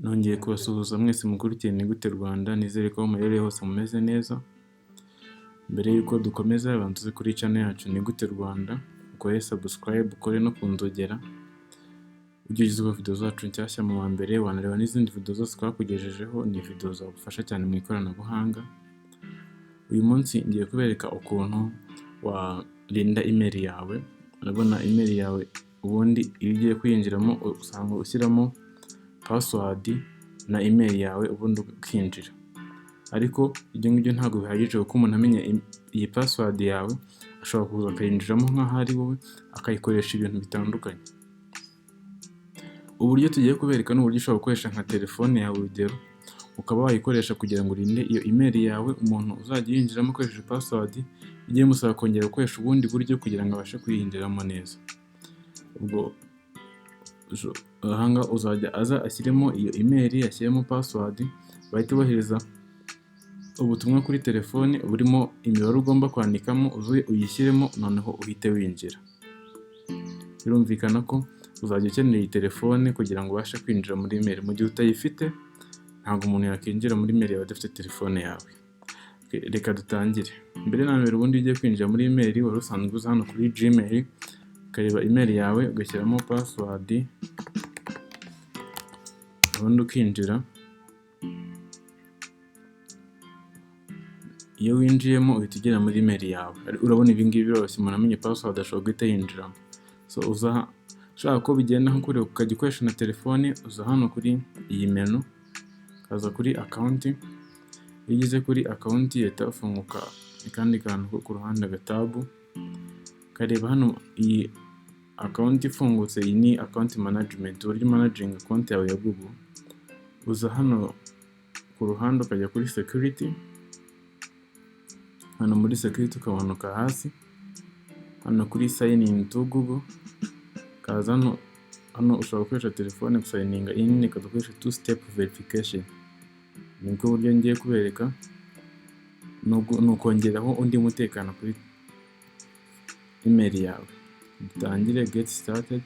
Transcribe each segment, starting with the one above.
Nongeye kubasuhuza mwese mukurikiye Ni Gute Rwanda, nizere ko aho muherereye hose mumeze neza. Mbere y'uko dukomeza banza uze kuri channel yacu Ni Gute Rwanda, ukore subscribe, ukore no ku nzogera, ujye ugezwaho video zacu nshyashya mu wa mbere, wanareba n'izindi video zose twakugejejeho, ni video zagufasha cyane mu ikoranabuhanga. Uyu munsi ngiye kubereka ukuntu warinda email yawe. Urabona email yawe ubundi iyo ugiye kuyinjiramo usanga ushyiramo password na email yawe ubundi ukinjira. Ariko ibyo ngibyo ntabwo bihagije kuko umuntu amenya iyi password yawe ashobora kuza akayinjiramo nk'aho ari wowe, akayikoresha ibintu bitandukanye. Uburyo tugiye kubereka ni uburyo ushobora gukoresha nka telefone yawe urugero, ukaba wayikoresha kugira ngo urinde iyo email yawe, umuntu uzajya uyinjiramo akoresheje password, bijye bimusaba kongera gukoresha ubundi buryo kugira ngo abashe kuyinjiramo neza. Ubwo aha ngaha uzajya aza ashyiremo iyo email, ashyiremo password, bahite bohereza ubutumwa kuri telefone burimo imibare ugomba kwandikamo, uze uyishyiremo noneho uhite winjira. Birumvikana ko uzajya ukenera iyi telefone kugira ngo ubashe kwinjira muri email. Mu gihe utayifite ntabwo umuntu yakwinjira muri email yawe adafite telefone yawe. Reka dutangire. Mbere na mbere ubundi iyo ugiye kwinjira muri email wari usanzwe uza hano kuri Gmail, ukareba email yawe ugashyiramo password, ubundi ukinjira. Iyo winjiyemo uhita ugera muri email yawe. Urabona ibi ngibi biroroshye, umuntu amenye password ashobora guhita yinjiramo. So uza ushaka ko bigenda nko kureba ukajya ukoresha na telefone, uza hano kuri iyi menu, ukaza kuri account. Iyo ugeze kuri account ihita hafunguka akandi kantu ko ku ruhande agatabu, ukareba hano iyi account ifungutse, iyi ni account management, uburyo managinga konti yawe ya Google. Uza hano ku ruhande ukajya kuri security, hano muri security ukamanuka hasi, hano kuri sign in to Google, ukaza hano, hano ushobora gukoresha telefone gusayininga in, ukaza gukoresha two step verification. Nibwo buryo ngiye kubereka, ni ukongeraho undi mutekano kuri email yawe. Dutangire get started,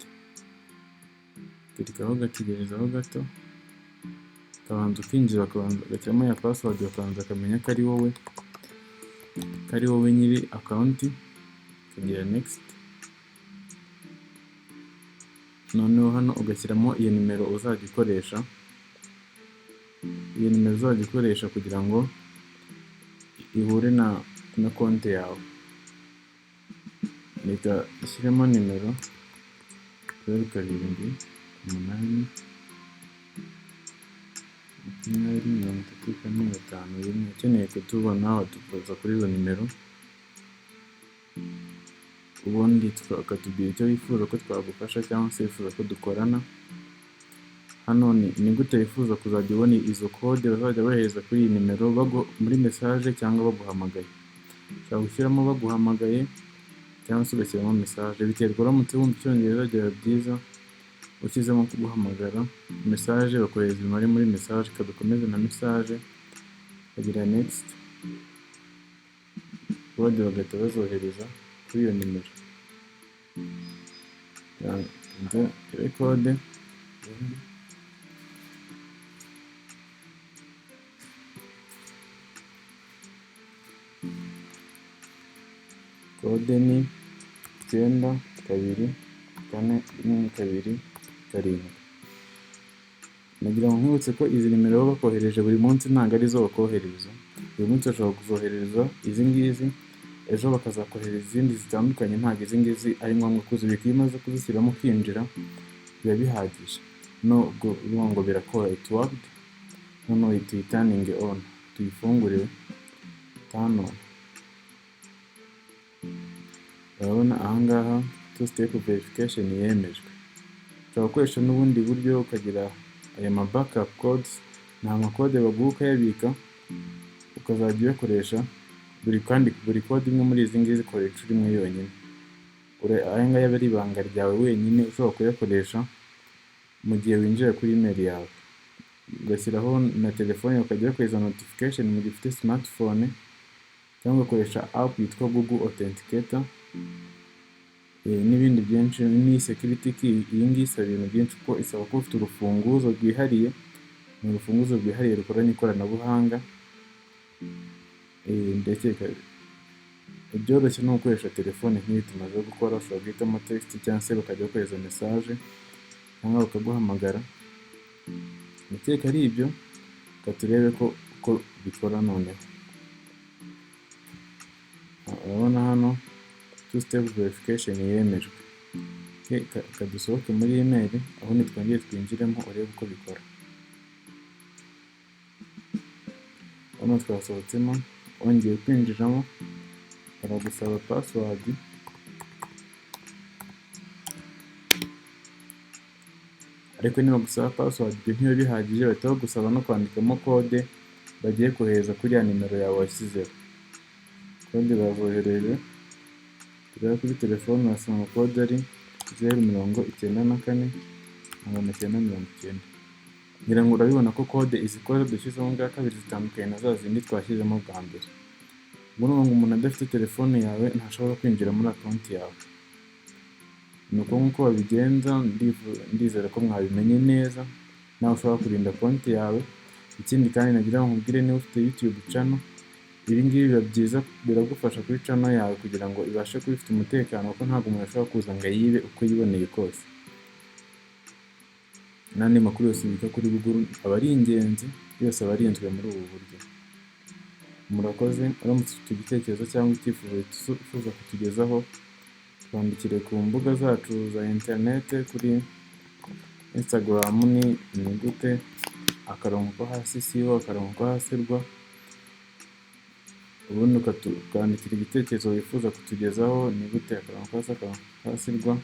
kirikaho ugategerezaho gato, ukabanza ukinjira, ukabanza ugashyiramo ya password, bakabanza bakamenya ko ari wowe, ko ari wowe nyiri account, ukagira next. Noneho hano ugashyiramo iyo nimero uzajya ukoresha, iyo nimero uzajya ukoresha kugira ngo ihure na konti yawe. Reka ushyiremo nimero 0 7 8 20 30 4 5 1. Ukeneye kutubona watubaza kuri izo nimero, ubundi ukatubwira icyo wifuza ko twagufasha cyangwa se wifuza ko dukorana. Hano ni gute wifuza kuzajya ubona izo kode bazajya bohereza kuri iyi nimero muri message cyangwa baguhamagaye. Ushobora gushyiramo baguhamagaye cyangwa se ugashyiramo message, biterwa. Uramutse wumva icyongereza byaba byiza ushyizemo kuguhamagara, message bakohereza imibare muri message. Reka dukomeze na message, ukagira next, kode bagahita bazohereza kuri iyo nimero. Nze kode. Kode ni 9 2 4 1 2 7. Nagira ngo nkwibutse ko izi nimero baba bakohereje buri munsi ntabwo arizo bakoherereza. Uyu munsi bashobora kuzohereza izi ngizi, ejo bakazakohereza izindi zitandukanye, ntabwo izi ngizi ari ngombwa kuzibika. Iyo umaze kuzishyiramo ukinjira biba bihagije. Nubwo uvuga ngo birakora, it worked, noneho tuyitaninge on, tuyifungure turn on. Urabona aha ngaha two step verification yemejwe. Ushobora gukoresha n'ubundi buryo ukagira aya ma backup codes, ni amakode baguha ukayabika ukazajya uyakoresha buri, kandi buri kode imwe muri izi ngizi ikora inshuro imwe yonyine. Aya ngaya aba ari ibanga ryawe wenyine ushobora kuyakoresha mu gihe winjiye kuri email yawe. Ugashyiraho na telefone ukajya ukohereza notification mu gihe ufite smartphone, cyangwa ugakoresha app yitwa Google Authenticator, n'ibindi byinshi. N'iyi security key, iyi ngiyi isaba ibintu byinshi kuko isaba kuba ufite urufunguzo rwihariye. Ni urufunguzo rwihariye rukoranye ikoranabuhanga. Ndakeka ibyoroshye ni ugukoresha telefone nk'iyi tumaze gukora, ushobora guhitamo text cyangwa se bakajya bakohereza message cyangwa bakaguhamagara. Ndakeka ari ibyo, reka turebe ko uko bikora noneho. Urabona hano two step verification yemejwe. Reka dusohoke muri email, ubundi twongere twinjiremo urebe uko bikora. Hano twasohotsemo, wongeye kwinjiramo baragusaba password, ariko nibagusaba password ibyo ntibiba bihagije, bahita bagusaba no kwandikamo kode bagiye kohereza kuri ya nimero yawe washyizeho. Kode bazohereje, tureba kuri telefone urasanga kode ari 0 94 990. Ngira ngo urabibona ko kode izi kode dushyizemo bwa kabiri zitandukanye na za zindi twashyizemo bwa mbere. Ubwo ni ukuvuga ngo umuntu adafite telefone yawe ntashobora kwinjira muri account yawe. Ni uko nguko babigenza, ndizera ko mwabimenye neza, nawe ushobora kurinda konti yawe. Ikindi kandi nagira ngo nkubwire, niba ufite YouTube channel, ibi ngibi biba byiza, biragufasha kuri channel yawe kugira ngo ibashe kuba ifite umutekano, kuko ntabwo umuntu ashobora kuza ngo ayibe uko yiboneye kose. N'andi makuru yose ubika kuri Google aba ari ingenzi, yose aba arinzwe muri ubu buryo. Murakoze, uramutse ufite igitekerezo cyangwa icyifuzo wifuza kutugezaho, twandikire ku mbuga zacu za interinete, kuri Instagram ni inyuguti _co_rwa, ubundi ukatwandikira igitekerezo wifuza kutugezaho, inyuguti __rwa,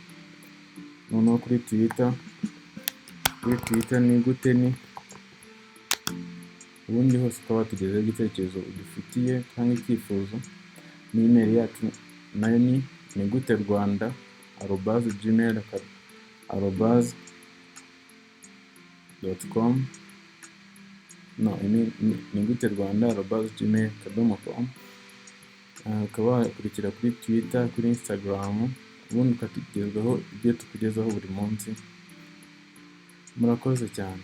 noneho kuri Twitter ni gute ni, ubundi hose ukaba watugezaho igitekerezo udufitiye cyangwa icyifuzo, n'email yacu nayo ni niguterwanda@gmail arobase .com, no niguterwanda@gmail.com, ukaba wakurikira kuri Twitter, kuri Instagram, ubundi ukatugezwaho ibyo tukugezaho buri munsi. Murakoze cyane.